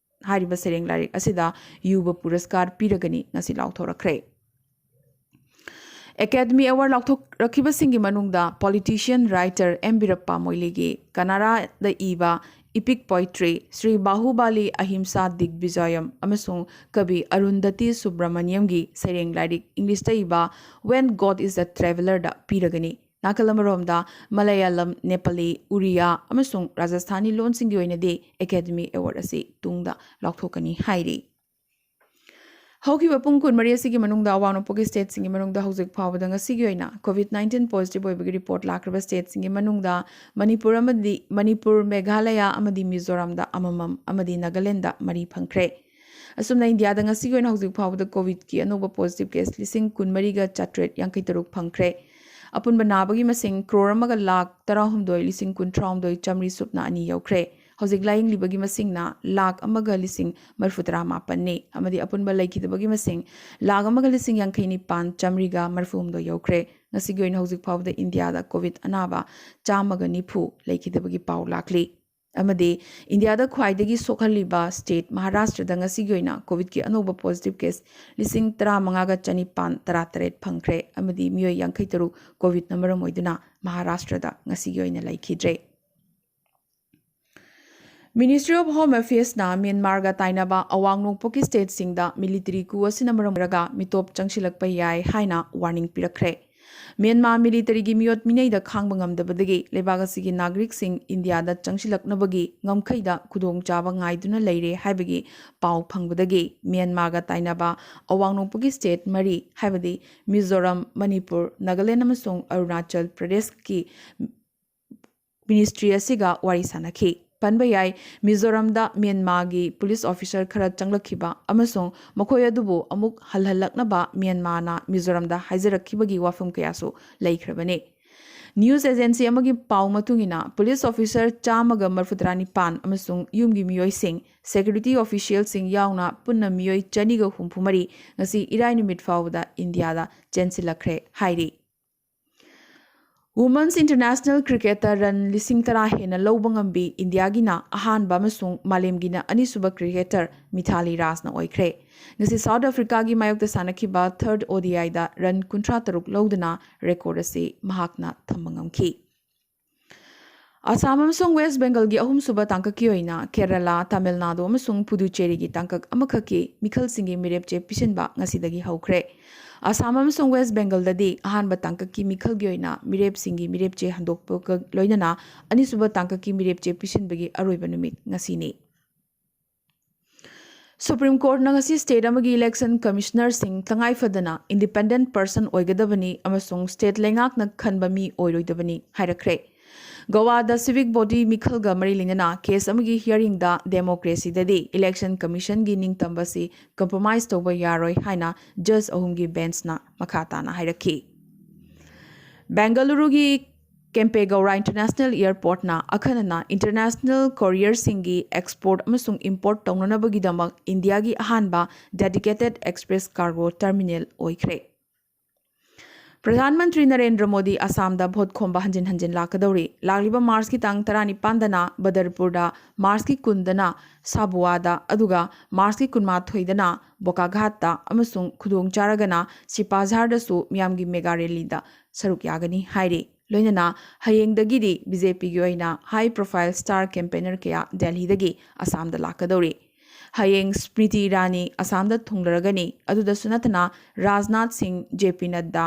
ꯍꯥꯏꯔꯤꯕ ꯁꯩꯔꯦꯡ ꯂꯥꯏꯔꯤꯛ ꯑꯁꯤꯗ ꯌꯨꯕ ꯄꯨꯔꯁꯀꯥꯔ ꯄꯤꯔꯒꯅꯤ ꯉꯁꯤ ꯂꯥꯎꯊꯣꯔꯛꯈ꯭ꯔꯦ꯫ ꯑꯦꯀꯥꯗꯃꯤ ꯑꯦꯋꯥꯔꯗ ꯂꯥꯎꯊꯣꯛꯔꯛꯈꯤꯕꯁꯤꯡꯒꯤ ꯃꯅꯨꯡꯗ ꯄꯣꯂꯤꯇꯤꯁꯤꯌꯟ, ꯔꯥꯏꯇꯔ ꯑꯦꯝ ꯕꯤꯔꯞꯄ ꯃꯣꯏꯂꯤꯒꯤ ꯀꯅꯥꯔꯥꯗ ꯏꯕ ꯏꯄꯤꯛ ꯄꯣꯏꯇ꯭ꯔꯤ ꯁ꯭ꯔꯤ ꯕꯥꯍꯨꯕꯥꯂꯤ ꯑꯍꯤꯝꯁꯥ ꯗꯤꯒꯕꯤꯖꯌꯝ ꯑꯃꯁꯨꯡ ꯀꯕꯤ ꯑꯔꯨꯟꯗꯇꯤ ꯁꯨꯕ꯭ꯔꯃꯅꯤꯌꯝꯒꯤ ꯁꯩꯔꯦꯡ ꯂꯥꯏꯔꯤꯛ ꯏꯪꯂꯤꯁꯇ ꯏꯕ When God is a Travelerꯗ ꯄꯤꯔꯒꯅꯤ꯫ ꯅꯥꯀꯜ ꯑꯃꯔꯣꯝꯗ ꯃꯂꯌꯥꯂꯝ, ꯅꯦꯄꯥꯂꯤ, ꯎꯔꯤꯌꯥ ꯑꯃꯁꯨꯡ ꯔꯥꯖꯁꯊꯥꯅꯤ ꯂꯣꯟꯁꯤꯡꯒꯤ ꯑꯣꯏꯅꯗꯤ ꯑꯦꯀꯥꯗꯃꯤ ꯑꯦꯋꯥꯔꯗ ꯑꯁꯤ ꯇꯨꯡꯗ ꯂꯥꯎꯊꯣꯛꯀꯅꯤ ꯍꯥꯏꯔꯤ꯫ ꯍꯧꯈꯤꯕ ꯄꯨꯡ ꯀꯨꯟꯃꯔꯤ ꯑꯁꯤꯒꯤ ꯃꯅꯨꯡꯗ ꯑꯋꯥꯡ ꯅꯣꯡꯄꯣꯛꯀꯤ ꯁ꯭ꯇꯦꯠꯁꯤꯡꯒꯤ ꯃꯅꯨꯡꯗ ꯍꯧꯖꯤꯛ ꯐꯥꯎꯕꯗ ꯉꯁꯤꯒꯤ ꯑꯣꯏꯅ ꯀꯣꯚꯤꯗ ꯅꯥꯏꯟꯇꯤꯟ ꯄꯣꯖꯤꯇꯤꯚ ꯑꯣꯏꯕꯒꯤ ꯔꯤꯄꯣꯔꯠ ꯂꯥꯛꯈ꯭ꯔꯕ ꯁ꯭ꯇꯦꯠꯁꯤꯡꯒꯤ ꯃꯅꯨꯡꯗ ꯃꯅꯤꯄꯨꯔ ꯑꯃꯗꯤ, ꯃꯅꯤꯄꯨꯔ, ꯃꯦꯘꯥꯂꯌꯥ ꯑꯃꯗꯤ ꯃꯤꯖꯣꯔꯥꯝꯗ ꯑꯃꯃꯝ ꯑꯃꯗꯤ ꯅꯥꯒꯥꯂꯦꯟꯗ ꯃꯔꯤ ꯐꯪꯈ꯭ꯔꯦ꯫ ꯑꯁꯨꯝꯅ ꯏꯟꯗꯤꯌꯥꯗ ꯉꯁꯤꯒꯤ ꯑꯣꯏꯅ ꯍꯧꯖꯤꯛ ꯐꯥꯎꯕꯗ ꯀꯣꯚꯤꯗꯀꯤ ꯑꯅꯧꯕ ꯄꯣꯖꯤꯇꯤꯚ ꯀꯦꯁ ꯂꯤꯁꯤꯡ ꯀꯨꯟꯃꯔꯤꯒ ꯆꯥꯇ꯭ꯔꯦꯠ ꯌꯥꯡꯈꯩ ꯇꯔꯨꯛ ꯐꯪꯈ꯭ꯔꯦ꯫ ꯑꯄꯨꯟꯕ ꯅꯥꯕꯒꯤ ꯃꯁꯤꯡ ꯀ꯭ꯔꯣꯔ ꯑꯃꯒ ꯂꯥꯈ ꯇꯔꯥꯍꯨꯝꯗꯣꯏ ꯂꯤꯁꯤꯡ ꯀꯨꯟꯊ꯭ꯔꯥꯍꯨꯝꯗꯣꯏ ꯆꯥꯃꯔꯤ ꯁꯨꯞꯅ ꯑꯅꯤ ꯌꯧꯈ꯭ꯔꯦ꯫ ꯍꯧꯖꯤꯛ ꯂꯥꯌꯦꯡꯂꯤꯕꯒꯤ ꯃꯁꯤꯡꯅ ꯂꯥꯈ ꯑꯃꯒ ꯂꯤꯁꯤꯡ ꯃꯔꯤꯐꯨ ꯇꯔꯥ ꯃꯥꯄꯟꯅꯤ ꯑꯃꯗꯤ ꯑꯄꯨꯟꯕ ꯂꯩꯈꯤꯗꯕꯒꯤ ꯃꯁꯤꯡ ꯂꯥꯈ ꯑꯃꯒ ꯂꯤꯁꯤꯡ ꯌꯥꯡꯈꯩ ꯅꯤꯄꯥꯟ ꯆꯥꯃꯔꯤꯒ ꯃꯔꯤꯐꯨ ꯍꯨꯝꯗꯣꯏ ꯌꯧꯈ꯭ꯔꯦ꯫ ꯉꯁꯤꯒꯤ ꯑꯣꯏꯅ ꯍꯧꯖꯤꯛ ꯐꯥꯎꯕꯗ ꯏꯟꯗꯤꯌꯥꯗ ꯀꯣꯚꯤꯗ ꯑꯅꯥꯕ ꯆꯥꯝꯃꯒ ꯅꯤꯐꯨ ꯂꯩꯈꯤꯗꯕꯒꯤ ꯄꯥꯎ ꯂꯥꯛꯂꯤ꯫ ꯑꯃꯗꯤ ꯏꯟꯗꯤꯌꯥꯗ ꯈ꯭ꯋꯥꯏꯗꯒꯤ ꯁꯣꯛꯍꯜꯂꯤꯕ ꯁ꯭ꯇꯦꯠ ꯃꯍꯥꯔꯥꯁꯇ꯭ꯔꯗ ꯉꯁꯤꯒꯤ ꯑꯣꯏꯅ ꯀꯣꯚꯤꯗꯀꯤ ꯑꯅꯧꯕ ꯄꯣꯖꯤꯇꯤꯚ ꯀꯦꯁ ꯂꯤꯁꯤꯡ ꯇꯔꯥꯃꯉꯥꯒ ꯆꯅꯤꯄꯥꯟ ꯇꯔꯥꯇꯔꯦꯠ ꯐꯪꯈ꯭ꯔꯦ ꯑꯃꯗꯤ ꯃꯤꯑꯣꯏ ꯌꯥꯡꯈꯩ ꯇꯔꯨꯛ ꯀꯣꯚꯤꯗꯅ ꯃꯔꯝ ꯑꯣꯏꯗꯨꯅ ꯃꯍꯥꯔꯥꯁꯇ꯭ꯔꯗ ꯉꯁꯤꯒꯤ ꯑꯣꯏꯅ ꯂꯩꯈꯤꯗ꯭ꯔꯦ꯫ Ministry of Home Affairsꯅ ꯃ꯭ꯌꯥꯟꯃꯥꯔꯒ ꯇꯥꯏꯅꯕ ꯑꯋꯥꯡ ꯅꯣꯡꯄꯣꯛꯀꯤ ꯁ꯭ꯇꯦꯠꯁꯤꯡꯗ ꯃꯤꯂꯤꯇꯔꯤ ꯀꯨ ꯑꯁꯤꯅ ꯃꯔꯝ ꯑꯣꯏꯔꯒ ꯃꯤꯇꯣꯞ ꯆꯪꯁꯤꯜꯂꯛꯄ ꯌꯥꯏ ꯍꯥꯏꯅ ꯋꯥꯔꯅꯤꯡ ꯄꯤꯔꯛꯈ꯭ꯔꯦ꯫ ꯃ꯭ꯌꯥꯟꯃꯥꯔ ꯃꯤꯂꯤꯇꯔꯤꯒꯤ ꯃꯤꯑꯣꯠ ꯃꯤꯅꯩꯗ ꯈꯥꯡꯕ ꯉꯝꯗꯕꯗꯒꯤ ꯂꯩꯕꯥꯛ ꯑꯁꯤꯒꯤ ꯅꯥꯒꯔꯤꯛꯁꯤꯡ ꯏꯟꯗꯤꯌꯥꯗ ꯆꯪꯁꯤꯜꯂꯛꯅꯕꯒꯤ ꯉꯝꯈꯩꯗ ꯈꯨꯗꯣꯡꯆꯥꯕ ꯉꯥꯏꯗꯨꯅ ꯂꯩꯔꯦ ꯍꯥꯏꯕꯒꯤ ꯄꯥꯎ ꯐꯪꯕꯗꯒꯤ ꯃ꯭ꯌꯥꯟꯃꯥꯔꯒ ꯇꯥꯏꯅꯕ ꯑꯋꯥꯡ ꯅꯣꯡꯄꯣꯛꯀꯤ ꯁ꯭ꯇꯦꯠ ꯃꯔꯤ, ꯍꯥꯏꯕꯗꯤ ꯃꯤꯖꯣꯔꯥꯝ, ꯃꯅꯤꯄꯨꯔ, ꯅꯥꯒꯥꯂꯦꯟ ꯑꯃꯁꯨꯡ ꯑꯔꯨꯅꯥꯆꯜ ꯄ꯭ꯔꯗꯦꯁꯀꯤ ꯃꯤꯅꯤꯁꯇ꯭ꯔꯤ ꯑꯁꯤꯒ ꯋꯥꯔꯤ ꯁꯥꯅꯈꯤ꯫ ꯄꯟꯕ ꯌꯥꯏ, ꯃꯤꯖꯣꯔꯥꯝꯗ ꯃ꯭ꯌꯥꯟꯃꯥꯔꯒꯤ ꯄꯨꯂꯤꯁ ꯑꯣꯐꯤꯁꯔ ꯈꯔ ꯆꯪꯂꯛꯈꯤꯕ ꯑꯃꯁꯨꯡ ꯃꯈꯣꯏ ꯑꯗꯨꯕꯨ ꯑꯃꯨꯛ ꯍꯜꯍꯜꯂꯛꯅꯕ ꯃ꯭ꯌꯥꯟꯃꯥꯔꯅ ꯃꯤꯖꯣꯔꯥꯝꯗ ꯍꯥꯏꯖꯔꯛꯈꯤꯕꯒꯤ ꯋꯥꯐꯝ ꯀꯌꯥꯁꯨ ꯂꯩꯈ꯭ꯔꯕꯅꯤ꯫ ꯅ꯭ꯌꯨꯁ ꯑꯦꯖꯦꯟꯁꯤ ꯑꯃꯒꯤ ꯄꯥꯎ ꯃꯇꯨꯡ ꯏꯟꯅ, ꯄꯨꯂꯤꯁ ꯑꯣꯐꯤꯁꯔ ꯆꯥꯝꯃꯒ ꯃꯔꯤꯐꯨꯇꯔꯥ ꯅꯤꯄꯥꯟ ꯑꯃꯁꯨꯡ ꯌꯨꯝꯒꯤ ꯃꯤꯑꯣꯏꯁꯤꯡ, ꯁꯦꯀ꯭ꯌꯨꯔꯤꯇꯤ ꯑꯣꯐꯤꯁꯤꯌꯦꯜꯁꯤꯡ ꯌꯥꯎꯅ ꯄꯨꯟꯅ ꯃꯤꯑꯣꯏ ꯆꯅꯤꯒ ꯍꯨꯝꯐꯨ ꯃꯔꯤ ꯉꯁꯤ ꯏꯔꯥꯏ ꯅꯨꯃꯤꯠ ꯐꯥꯎꯕꯗ ꯏꯟꯗꯤꯌꯥꯗ ꯆꯦꯟꯁꯤꯜꯂꯛꯈ꯭ꯔꯦ ꯍꯥꯏꯔꯤ꯫ ꯋꯨꯃꯟꯁ ꯏꯟꯇꯔꯅꯦꯁꯅꯦꯜ ꯀ꯭ꯔꯤꯀꯦꯠꯇ ꯔꯟ ꯂꯤꯁꯤꯡ ꯇꯔꯥ ꯍꯦꯟꯅ ꯂꯧꯕ ꯉꯝꯕꯤ ꯏꯟꯗꯤꯌꯥꯒꯤꯅ ꯑꯍꯥꯟꯕ ꯑꯃꯁꯨꯡ ꯃꯥꯂꯦꯝꯒꯤꯅ ꯑꯅꯤꯁꯨꯕ ꯀ꯭ꯔꯤꯀꯦꯇꯔ ꯃꯤꯊꯥꯂꯤ ꯔꯥꯖꯅ ꯑꯣꯏꯈ꯭ꯔꯦ꯫ ꯉꯁꯤ ꯁꯥꯎꯠ ꯑꯐ꯭ꯔꯤꯀꯥꯒꯤ ꯃꯥꯌꯣꯛꯇ ꯁꯥꯟꯅꯈꯤꯕ ꯊꯔꯗ ꯑꯣꯗꯤꯑꯥꯏꯗ ꯔꯟ ꯀꯨꯟꯊ꯭ꯔꯥ ꯇꯔꯨꯛ ꯂꯧꯗꯨꯅ ꯔꯦꯀꯣꯔꯗ ꯑꯁꯤ ꯃꯍꯥꯛꯅ ꯊꯝꯕ ꯉꯝꯈꯤ꯫ ꯑꯁꯥꯝ ꯑꯃꯁꯨꯡ ꯋꯦꯁ ꯕꯦꯡꯒꯜꯒꯤ ꯑꯍꯨꯝꯁꯨꯕ ꯇꯥꯡꯀꯛꯀꯤ ꯑꯣꯏꯅ ꯀꯦꯔꯂꯥ, ꯇꯥꯃꯤꯜ ꯅꯥꯗꯨ ꯑꯃꯁꯨꯡ ꯄꯨꯗꯨꯆꯦꯔꯤꯒꯤ ꯇꯥꯡꯀꯛ ꯑꯃꯈꯛꯀꯤ ꯃꯤꯈꯜꯁꯤꯡꯒꯤ ꯃꯤꯔꯦꯞ ꯆꯦ ꯄꯤꯁꯤꯟꯕ ꯉꯁꯤꯗꯒꯤ ꯍꯧꯈ꯭ꯔꯦ꯫ ꯑꯁꯥꯝ ꯑꯃꯁꯨꯡ ꯋꯦꯁ ꯕꯦꯡꯒꯜꯗꯗꯤ ꯑꯍꯥꯟꯕ ꯇꯥꯡꯀꯛꯀꯤ ꯃꯤꯈꯜꯒꯤ ꯑꯣꯏꯅ ꯃꯤꯔꯦꯞꯁꯤꯡꯒꯤ ꯃꯤꯔꯦꯞ ꯆꯦ ꯍꯟꯗꯣꯛꯄꯒ ꯂꯣꯏꯅꯅ ꯑꯅꯤꯁꯨꯕ ꯇꯥꯡꯀꯛꯀꯤ ꯃꯤꯔꯦꯞ ꯆꯦ ꯄꯤꯁꯤꯟꯕꯒꯤ ꯑꯔꯣꯏꯕ ꯅꯨꯃꯤꯠ ꯉꯁꯤꯅꯤ꯫ ꯁꯨꯄ꯭ꯔꯤꯝ ꯀꯣꯔꯠꯅ ꯉꯁꯤ ꯁ꯭ꯇꯦꯠ ꯑꯃꯒꯤ ꯏꯂꯦꯛꯁꯟ ꯀꯃꯤꯁꯅꯔꯁꯤꯡ ꯇꯉꯥꯏ ꯐꯗꯅ ꯏꯟꯗꯤꯄꯦꯟꯗꯦꯟꯠ ꯄꯔꯁꯟ ꯑꯣꯏꯒꯗꯕꯅꯤ ꯑꯃꯁꯨꯡ ꯁ꯭ꯇꯦꯠ ꯂꯩꯉꯥꯛꯅ ꯈꯟꯕ ꯃꯤ ꯑꯣꯏꯔꯣꯏꯗꯕꯅꯤ ꯍꯥꯏꯔꯛꯈ꯭ꯔꯦ꯫ ꯒꯣꯋꯥꯗ ꯁꯤꯚꯤꯛ ꯕꯣꯗꯤ ꯃꯤꯈꯜꯒ ꯃꯔꯤ ꯂꯩꯅꯅ ꯀꯦꯁ ꯑꯃꯒꯤ ꯍꯤꯌꯔꯤꯡꯗ ꯗꯦꯃꯣꯀ꯭ꯔꯦꯁꯤꯗꯗꯤ ꯏꯂꯦꯛꯁꯟ ꯀꯃꯤꯁꯟꯒꯤ ꯅꯤꯡꯇꯝꯕꯁꯤ ꯀꯝꯄ꯭ꯔꯣꯃꯥꯏꯖ ꯇꯧꯕ ꯌꯥꯔꯣꯏ ꯍꯥꯏꯅ ꯖꯖ ꯑꯍꯨꯝꯒꯤ ꯕꯦꯟꯆꯅ ꯃꯈꯥ ꯇꯥꯅ ꯍꯥꯏꯔꯛꯈꯤ꯫ ꯕꯦꯡꯒꯂꯨꯔꯨꯒꯤ ꯀꯦꯝꯄꯦꯒꯧꯔꯥ ꯏꯟꯇꯔꯅꯦꯁꯅꯦꯜ ꯑꯦꯌꯔꯄꯣꯔꯠꯅ ꯑꯈꯟꯅꯅ ꯏꯟꯇꯔꯅꯦꯁꯅꯦꯜ ꯀꯣꯔꯤꯌꯔꯁꯤꯡꯒꯤ ꯑꯦꯛꯁꯄꯣꯔꯠ ꯑꯃꯁꯨꯡ ꯏꯝꯄꯣꯔꯠ ꯇꯧꯅꯅꯕꯒꯤꯗꯃꯛ ꯏꯟꯗꯤꯌꯥꯒꯤ ꯑꯍꯥꯟꯕ ꯗꯦꯗꯤꯀꯦꯇꯦꯗ ꯑꯦꯛꯁꯄ꯭ꯔꯦꯁ ꯀꯥꯔꯒꯣ ꯇꯔꯃꯤꯅꯦꯜ ꯑꯣꯏꯈ꯭ꯔꯦ꯫ ꯄ꯭ꯔꯙꯥꯟ ꯃꯟꯇ꯭ꯔꯤ ꯅꯔꯦꯟꯗ꯭ꯔ ꯃꯣꯗꯤ ꯑꯁꯥꯝꯗ ꯚꯣꯠ ꯈꯣꯝꯕ ꯍꯟꯖꯤꯟ ꯍꯟꯖꯤꯟ ꯂꯥꯛꯀꯗꯧꯔꯤ꯫ ꯂꯥꯛꯂꯤꯕ ꯃꯥꯔꯆꯀꯤ ꯇꯥꯡ ꯇꯔꯥꯅꯤꯄꯥꯟꯗꯅ ꯕꯗꯔꯄꯨꯔꯗ, ꯃꯥꯔꯆꯀꯤ ꯀꯨꯟꯗꯅ ꯁꯥꯕꯨꯋꯥꯗ, ꯑꯗꯨꯒ ꯃꯥꯔꯆꯀꯤ ꯀꯨꯟꯃꯥꯊꯣꯏꯗꯅ ꯕꯣꯀꯥꯘꯥꯠꯇ ꯑꯃꯁꯨꯡ ꯈꯨꯗꯣꯡ ꯆꯥꯔꯒꯅ ꯁꯤꯄꯥꯖꯥꯔꯗꯁꯨ ꯃꯤꯌꯥꯝꯒꯤ ꯃꯦꯒꯥ ꯔꯦꯂꯤꯗ ꯁꯔꯨꯛ ꯌꯥꯒꯅꯤ ꯍꯥꯏꯔꯤ꯫ ꯂꯣꯏꯅꯅ ꯍꯌꯦꯡꯗꯒꯤꯗꯤ ꯕꯤ ꯖꯦ ꯄꯤꯒꯤ ꯑꯣꯏꯅ ꯍꯥꯏ ꯄ꯭ꯔꯣꯐꯥꯏꯜ ꯁ꯭ꯇꯥꯔ ꯀꯦꯝꯄꯦꯅꯔ ꯀꯌꯥ ꯗꯦꯜꯍꯤꯗꯒꯤ ꯑꯁꯥꯝꯗ ꯂꯥꯛꯀꯗꯧꯔꯤ꯫ ꯍꯌꯦꯡ ꯁ꯭ꯃ꯭ꯔꯤꯇꯤ ꯏꯔꯥꯅꯤ ꯑꯁꯥꯝꯗ ꯊꯨꯡꯂꯔꯒꯅꯤ꯫ ꯑꯗꯨꯗꯁꯨ ꯅꯠꯇꯅ ꯔꯥꯖꯅꯥꯊ ꯁꯤꯡ, ꯖꯦ ꯄꯤ ꯅꯗ꯭ꯗꯥ,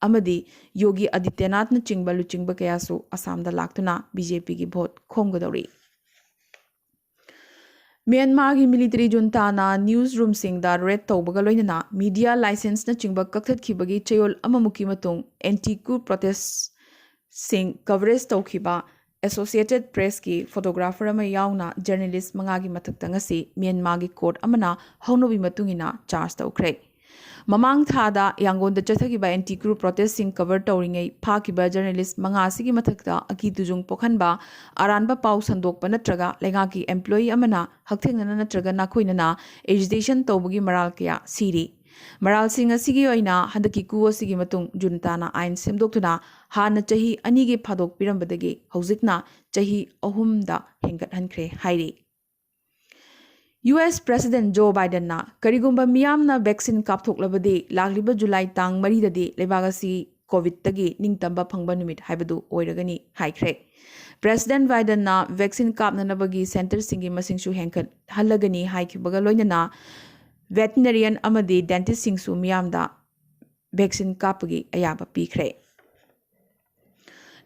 ꯑꯃꯗꯤ ꯌꯣꯒꯤ ꯑꯗꯤꯇ꯭ꯌꯅꯥꯊꯅꯆꯤꯡꯕ ꯂꯨꯆꯤꯡꯕ ꯀꯌꯥꯁꯨ ꯑꯁꯥꯝꯗ ꯂꯥꯛꯇꯨꯅ ꯕꯤ ꯖꯦ ꯄꯤꯒꯤ ꯚꯣꯠ ꯈꯣꯝꯒꯗꯧꯔꯤ꯫ ꯃ꯭ꯌꯥꯟꯃꯥꯔꯒꯤ ꯃꯤꯂꯤꯇꯔꯤ ꯖꯨꯟꯇꯥꯅ ꯅ꯭ꯌꯨꯁ ꯔꯨꯝꯁꯤꯡꯗ ꯔꯦꯗ ꯇꯧꯕꯒ ꯂꯣꯏꯅꯅ ꯃꯤꯗꯤꯌꯥ ꯂꯥꯏꯁꯦꯟꯁꯅꯆꯤꯡꯕ ꯀꯛꯊꯠꯈꯤꯕꯒꯤ ꯆꯌꯣꯜ ꯑꯃꯃꯨꯛꯀꯤ ꯃꯇꯨꯡ ꯑꯦꯟꯇꯤ ꯀꯨ ꯄ꯭ꯔꯣꯇꯦꯁꯁꯤꯡ ꯀꯚꯔꯦꯖ ꯇꯧꯈꯤꯕ ꯑꯦꯁꯣꯁꯤꯌꯦꯇꯦꯗ ꯄ꯭ꯔꯦꯁꯀꯤ ꯐꯣꯇꯣꯒ꯭ꯔꯥꯐꯔ ꯑꯃ ꯌꯥꯎꯅ ꯖꯔꯅꯦꯂꯤꯁ ꯃꯉꯥꯒꯤ ꯃꯊꯛꯇ ꯉꯁꯤ ꯃ꯭ꯌꯥꯟꯃꯥꯔꯒꯤ ꯀꯣꯔꯠ ꯑꯃꯅ ꯍꯧꯅꯕꯤ ꯃꯇꯨꯡ ꯏꯟꯅ ꯆꯥꯔꯖ ꯇꯧꯈ꯭ꯔꯦ꯫ ꯃꯃꯥꯡ ꯊꯥꯗ ꯌꯥꯡꯒꯣꯟꯗ ꯆꯠꯊꯈꯤꯕ ꯑꯦꯟꯇꯤ ꯀ꯭ꯔꯨ ꯄ꯭ꯔꯣꯇꯦꯁꯁꯤꯡ ꯀꯚꯔ ꯇꯧꯔꯤꯉꯩ ꯐꯥꯈꯤꯕ ꯖꯔꯅꯦꯂꯤꯁ ꯃꯉꯥ ꯑꯁꯤꯒꯤ ꯃꯊꯛꯇ ꯑꯀꯤ ꯇꯨꯖꯨꯡ ꯄꯣꯛꯍꯟꯕ, ꯑꯔꯥꯟꯕ ꯄꯥꯎ ꯁꯟꯗꯣꯛꯄ ꯅꯠꯇ꯭ꯔꯒ ꯂꯩꯉꯥꯛꯀꯤ ꯑꯦꯝꯄ꯭ꯂꯣꯌꯤ ꯑꯃꯅ ꯍꯛꯊꯦꯡꯅꯅ ꯅꯠꯇ꯭ꯔꯒ ꯅꯥꯈꯣꯏꯅꯅ ꯑꯦꯖꯤꯇꯦꯁꯟ ꯇꯧꯕꯒꯤ ꯃꯔꯥꯜ ꯀꯌꯥ ꯁꯤꯔꯤ꯫ ꯃꯔꯥꯜꯁꯤꯡ ꯑꯁꯤꯒꯤ ꯑꯣꯏꯅ ꯍꯟꯗꯛꯀꯤ ꯀꯨ ꯑꯁꯤꯒꯤ ꯃꯇꯨꯡ ꯖꯨꯟꯇꯥꯅ ꯑꯥꯏꯟ ꯁꯦꯝꯗꯣꯛꯇꯨꯅ ꯍꯥꯟꯅ ꯆꯍꯤ ꯑꯅꯤꯒꯤ ꯐꯥꯗꯣꯛꯄꯤꯔꯝꯕꯗꯒꯤ ꯍꯧꯖꯤꯛꯅ ꯆꯍꯤ ꯑꯍꯨꯝꯗ ꯍꯦꯟꯒꯠꯍꯟꯈ꯭ꯔꯦ ꯍꯥꯏꯔꯤ꯫ ꯌꯨ ꯑꯦꯁ ꯄ꯭ꯔꯦꯁꯤꯗꯦꯟ ꯖꯣ ꯕꯥꯏꯗꯟꯅ ꯀꯔꯤꯒꯨꯝꯕ ꯃꯤꯌꯥꯝꯅ ꯚꯦꯛꯁꯤꯟ ꯀꯥꯞꯊꯣꯛꯂꯕꯗꯤ ꯂꯥꯛꯂꯤꯕ ꯖꯨꯂꯥꯏ ꯇꯥꯡ ꯃꯔꯤꯗꯗꯤ ꯂꯩꯕꯥꯛ ꯑꯁꯤ ꯀꯣꯚꯤꯗꯇꯒꯤ ꯅꯤꯡꯇꯝꯕ ꯐꯪꯕ ꯅꯨꯃꯤꯠ ꯍꯥꯏꯕꯗꯨ ꯑꯣꯏꯔꯒꯅꯤ ꯍꯥꯏꯈ꯭ꯔꯦ꯫ ꯄ꯭ꯔꯦꯁꯤꯗꯦꯟ ꯕꯥꯏꯗꯟꯅ ꯚꯦꯛꯁꯤꯟ ꯀꯥꯞꯅꯅꯕꯒꯤ ꯁꯦꯟꯇꯔꯁꯤꯡꯒꯤ ꯃꯁꯤꯡꯁꯨ ꯍꯦꯟꯒꯠꯍꯜꯂꯒꯅꯤ ꯍꯥꯏꯈꯤꯕꯒ ꯂꯣꯏꯅꯅ ꯚꯦꯇꯤꯅꯔꯤꯌꯟ ꯑꯃꯗꯤ ꯗꯦꯟꯇꯤꯁꯁꯤꯡꯁꯨ ꯃꯤꯌꯥꯝꯗ ꯚꯦꯛꯁꯤꯟ ꯀꯥꯞꯄꯒꯤ ꯑꯌꯥꯕ ꯄꯤꯈ꯭ꯔꯦ꯫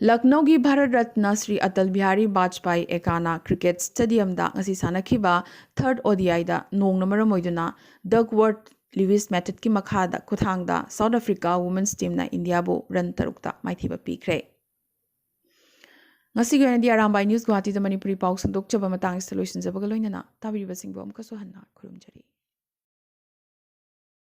ꯂꯈꯅꯧꯒꯤ ꯚꯥꯔꯠ ꯔꯠꯅ ꯁ꯭ꯔꯤ ꯑꯇꯜ ꯕꯤꯍꯥꯔꯤ ꯕꯥꯖꯄꯥꯏ ꯑꯦꯀꯥꯅꯥ ꯀ꯭ꯔꯤꯀꯦꯠ ꯁ꯭ꯇꯦꯗꯤꯌꯝꯗ ꯉꯁꯤ ꯁꯥꯟꯅꯈꯤꯕ ꯊꯔꯗ ꯑꯣ ꯗꯤ ꯑꯥꯏꯗ ꯅꯣꯡꯅ ꯃꯔꯝ ꯑꯣꯏꯗꯨꯅ ꯗꯛꯋꯔꯠ ꯂꯨꯏꯁ ꯃꯦꯊꯗꯀꯤ ꯃꯈꯥꯗ ꯈꯨꯠꯊꯥꯡꯗ ꯁꯥꯎꯠ ꯑꯐ꯭ꯔꯤꯀꯥ ꯋꯨꯃꯦꯟꯁ ꯇꯤꯝꯅ ꯏꯟꯗꯤꯌꯥꯕꯨ ꯔꯟ ꯇꯔꯨꯛꯇ ꯃꯥꯏꯊꯤꯕ ꯄꯤꯈ꯭ꯔꯦ꯫ ꯉꯁꯤꯒꯤ ꯑꯣꯏꯅꯗꯤ ꯑꯔꯥꯝꯕꯥꯏ ꯅ꯭ꯌꯨꯁ ꯒꯨꯋꯥꯍꯥꯇꯤꯗ ꯃꯅꯤꯄꯨꯔꯤ ꯄꯥꯎ ꯁꯟꯗꯣꯛꯆꯕ ꯃꯇꯥꯡ ꯑꯁꯤꯗ ꯂꯣꯏꯁꯤꯟꯖꯕꯒ ꯂꯣꯏꯅꯅ ꯇꯥꯕꯤꯔꯤꯕꯁꯤꯡꯕꯨ ꯑꯃꯨꯛꯀꯁꯨ ꯍꯟꯅ ꯈꯨꯔꯨꯝꯖꯔꯤ꯫